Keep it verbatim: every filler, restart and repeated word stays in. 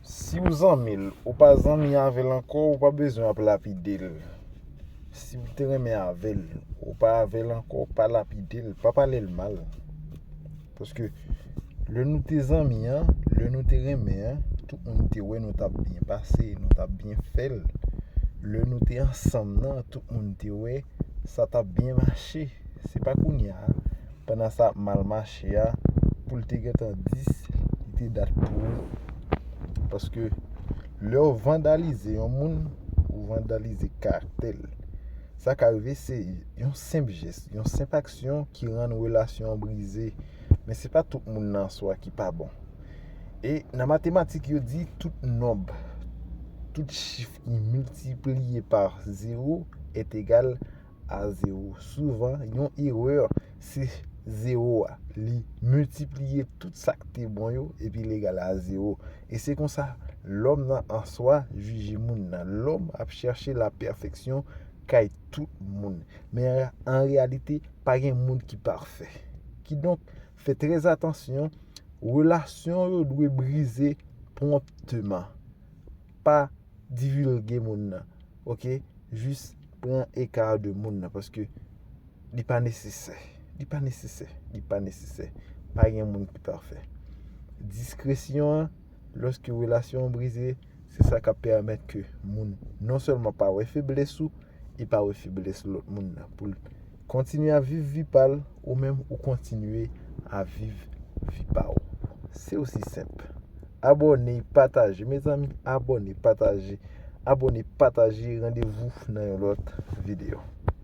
Si w zanmi l, ou pa zanmi avè l ankò, ou pa bezwen ap lapide l. Si w te renmen avè l, ou pa avè l ankò, pa lapide l, pa pale l mal. Paske lè nou te zanmi an, lè nou te renmen an, tout moun te wè nou t ap byen pase, nou t ap byen fè l. Lè nou te ansanm nan, tout moun te wè sa t ap byen mache. Se pa kounye a, pandan sa ap mal mache a, pou l te gentan di s, li te dat pou ou. Paske lè w vandalize yon moun, ou vandalize karaktè l. Sa ka rive se yon senp jès, yon senp aksyon ki rann relasyon an brize. Men se pa tout moun nan swa ki pa bon. E nan matematik, yo di tout nonb, tout chif ki miltipliye pa zewo est égal a zewo. Souvan, yon erè, se zewo a. Li miltipliye tout sa k te bon yo, epi l egal a zewo. E se konsa, lòm nan an swa jije moun nan. Lòm ap chèche lapèfeksyon kay tout moun. Men an reyalite, pa gen moun ki pafè. Kidonk, fè trè atansyon, relasyon yo dwe brize pwonpteman. Pa divilge moun nan. Oke? Jis pran eka de moun nan, paske li pa nesesè. Li pa nesesè. Li pa nesesè. Pa gen moun ki pafè. Diskresyon an, lòske relasyon an brize, se sa k ap pèmèt ke moun non sèlman pa wè feblès ou, e pa wè feblès lòt moun nan. Pou l kontinye ap viv vi pa l, ou menm ou kontinye ap viv vi pa w. Se osi senp. Abòne, pataje. Mezanmi, abòne, pataje. Abòne, pataje. Randevou nan yon lòt videyo.